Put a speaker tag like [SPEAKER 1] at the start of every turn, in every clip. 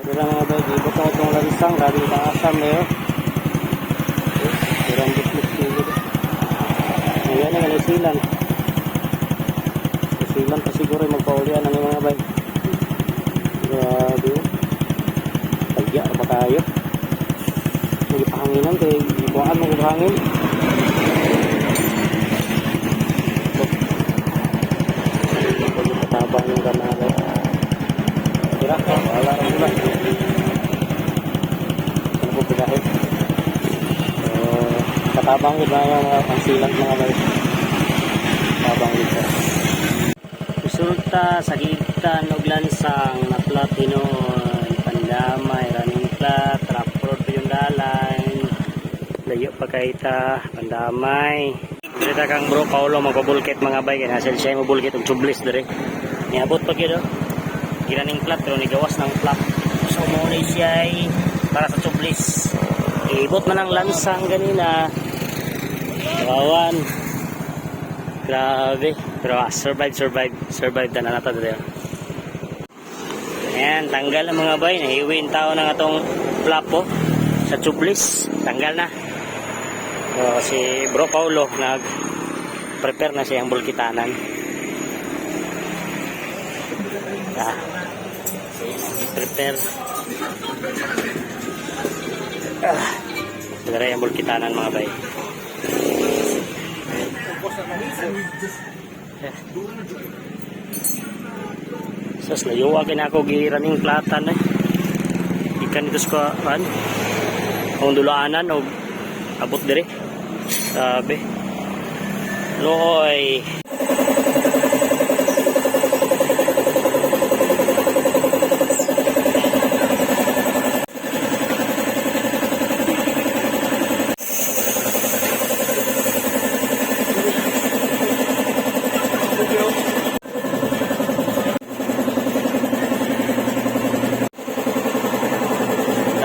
[SPEAKER 1] Dira, mga bay, gibot na itong lansang, grabe yung asam na yun. Dira ang buklit dito. Ayan na, New Zealand. New Zealand pa siguro yung magpaulian ng mga bay. Grabe yun. Tagya ba kayo? Hindi pahanginan kay ibuan mo kung hangin. Katabang yung ganalay. Tira, wala rin sila. Ano po pigahin? So, katabang ko na yung ang silang mga bay. Tabang dito. Resulta sa gitan og lansang na flat hinuon, pandamay, running flat, rough road pa yung dalan. Layo pa kay ta, pandamay. Diri ta kang bro Paulo magpabulkit, mga bay, kay nasel siya mo bulkit og tubeless diri. Niabot pa gyud oh. Giraning flat pero nigawas ng flat. So mo ni siya ay para sa tubeless. Ibot man ang lansang ganina. Kawawan. Grabe. Pero survive, survive. Survive na nato dito. Ayan, tanggal ang mga bay. Nahiwin tao ng atong flapo sa tubeless. Tanggal na. So, si Bro Paulo nag prepare na siyang bulkitanan. Ah, prepare. Ah, dara yung bulkitanan, mga bay. Eh. Sus, layuwa na ako gi-running platan eh. Ikan dito sa kan. Kung dulaanan o abot dire. Sabi. Loy.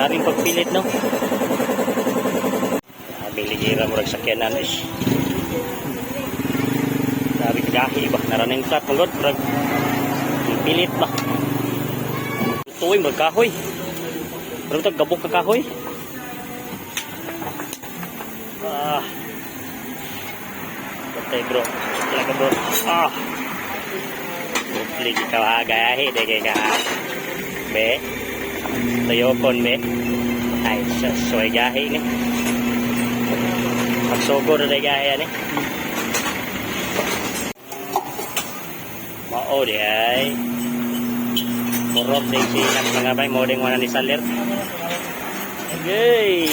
[SPEAKER 1] Daming pagpilit, no? Grabe ligira mo sakyanan is. Grabe kagahi ba? Naraning flat mo god. Murag pilit ba? Tuoy murag kahoy. Murag tag gabok ka kahoy. Ah. Patay, bro. Talaga, bro. Ah. Kupli ikaw ha, gayahi de kay ka. Be. Tuyokon be. Ay, sus, soy gahi ni. Pagsugod na gahi ani. Mao di ay. Murot din si mga bay mo ding wala ni salir. Okay.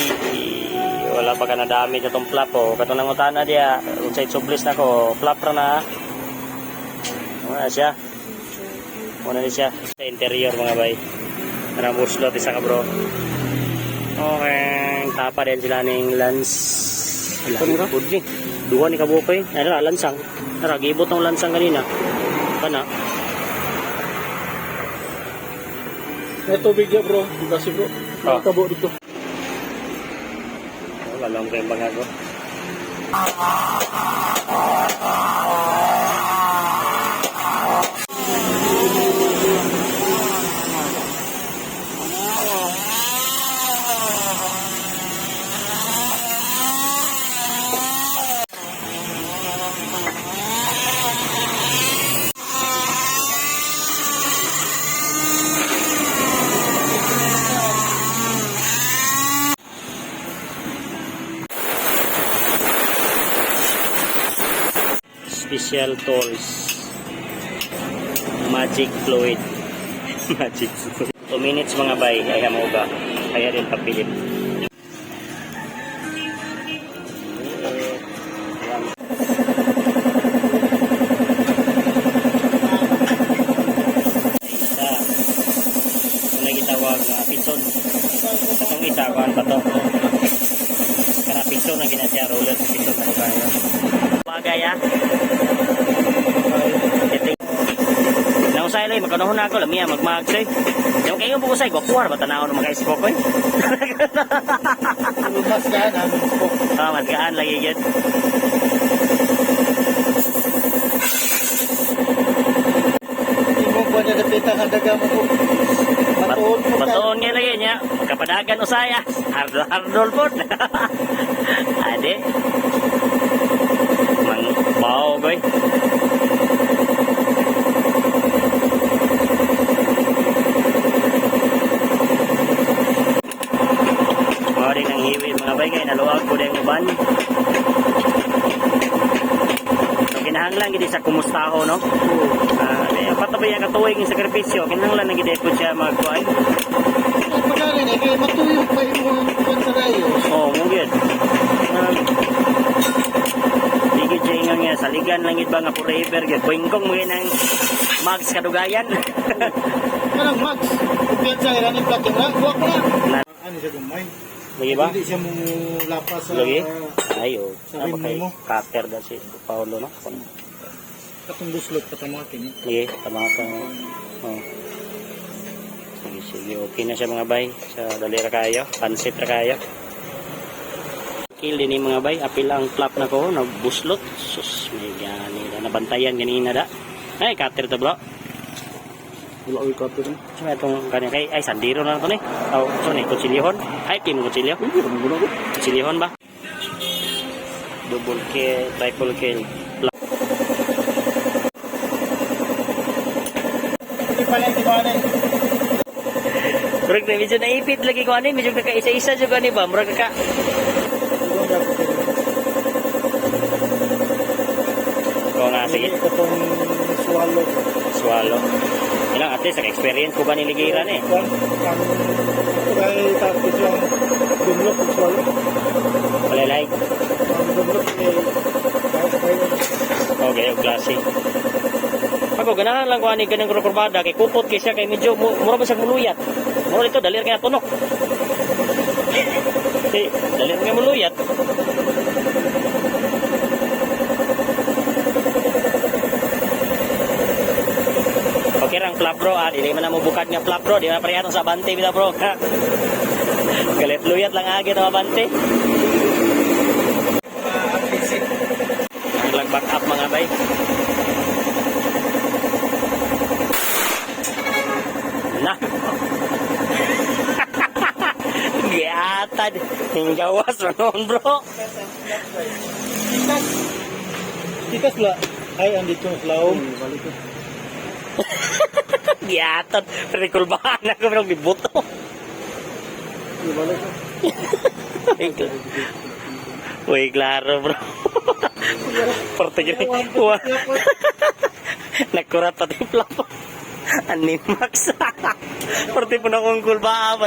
[SPEAKER 1] Wala pa ka na dami katong flap oh. Katong nangutana diya, unsay tubeless na ko, flap ra na. Wala siya. Wala ni siya sa interior, mga bay. Naramuslot isa ka bro. Okay, tapa din sila ning lens. Wala, good ni. Duha ni kabukoy. Ano ra lansang. Tara, gibot ng lansang kanina. Kana.
[SPEAKER 2] May tubig ya, bro. Di ba si bro?
[SPEAKER 1] Ah.
[SPEAKER 2] May tabo dito.
[SPEAKER 1] Oh, alam ko yung mga ko. Special tools. Magic fluid. Magic fluid. 2 minutes, mga bay, ay hamuga. Kaya din papilit. Ayan. Isa. Ano gitawag nga pison. Katong isa kuan pa to. Kana pison na gina siya, roller sa pison na kayo. Bagay ah. Nausay lang, magkanahon na ako, lamiya, magmag say. Yung kayo po usay, gwapuar ba tanaw ng mga ispo ko eh?
[SPEAKER 2] Mas gaan ang po.
[SPEAKER 1] Ah, mas gaan lagi yun.
[SPEAKER 2] Imo pa niya dapita ang daga mo po. Batuon mo.
[SPEAKER 1] Batuon nga lagi niya. Kapadagan usaya. Hardol-hardol po. Ade. Mang bao goy. Mao din ang hiwi mga bay kay naluwag ko din uban. So kinahanglan gid sa kumustaho, no? Ah, di, patuloy ang katuig ng sakripisyo. Kinahanglan na gid po siya magkuan.
[SPEAKER 2] Pagkarin eh, kaya matuyok pa yung kontrayos.
[SPEAKER 1] Oo, mo gyud. Di gyud siya ingon nga saligan lang gid ba nga forever gyud. Kuingkong mo gyud ang mags kadugayan.
[SPEAKER 2] Kanang Max, kumpiyansa kay running flat yung wak na. Ano siya gumay?
[SPEAKER 1] Lagi ba?
[SPEAKER 2] Hindi siya mo lapas sa
[SPEAKER 1] Lagi? Ay, oh.
[SPEAKER 2] Sa rim
[SPEAKER 1] Tama kay
[SPEAKER 2] mo.
[SPEAKER 1] cutter daw si Paolo, no?
[SPEAKER 2] Katong buslot patamakin eh.
[SPEAKER 1] Lagi, tama ka. Oh. Sige, sige. Okay na siya mga bay. Sa dali ra kayo. Pansit ra kayo. Kill din ni mga bay. Apil ang flap na ko. Nabuslot. Sus, may gani na. Nabantayan ganina da. Ay, cutter to bro.
[SPEAKER 2] Wala ko cutter.
[SPEAKER 1] Sa itong kanya kay ay sandiro na lang to ni. Oh, so ni kutsilyohon. Ay, team kutsilyo.
[SPEAKER 2] Hindi ko mo ko.
[SPEAKER 1] Kutsilyohon ba? Double kill, triple kill.
[SPEAKER 2] Hindi pala hindi pa na.
[SPEAKER 1] Murag na medyo naipit lagi ko ani, medyo nagka-isa-isa jud ani ba? Murag naka ko nga sige,
[SPEAKER 2] Katong swallow.
[SPEAKER 1] swallow. Ilang at least naka-experience ko ba ni ligiran eh.
[SPEAKER 2] Ang kay tapos yung dumlok ug swallow.
[SPEAKER 1] Walalay.
[SPEAKER 2] Ang dumlok eh kaya
[SPEAKER 1] Okay, og klase. Ako ganahan lang ko ani ganang kurbada kay kupot kay siya kay medyo mura ba siya muluyat. Mura dito dali ra kay tunok. Eh, dali ra kay muluyat. Okay rang flap bro, ah, dili man na mo bukad nga flap bro, di man pareha tong sa abante bitaw bro. Galit luyat lang agi tong abante. Ang lang back up mga bay. Na. Giatad. Hinggawas noon bro.
[SPEAKER 2] Tikas. Tikas la. Ay, andito ang laom. Balik ko.
[SPEAKER 1] Giatad. Rekulbahan ako pero gibuto.
[SPEAKER 2] Balik ko.
[SPEAKER 1] Uy, klaro bro. Parte gini. Wah. Nagkurat pati flap. Animax. Parte po na akong kulba.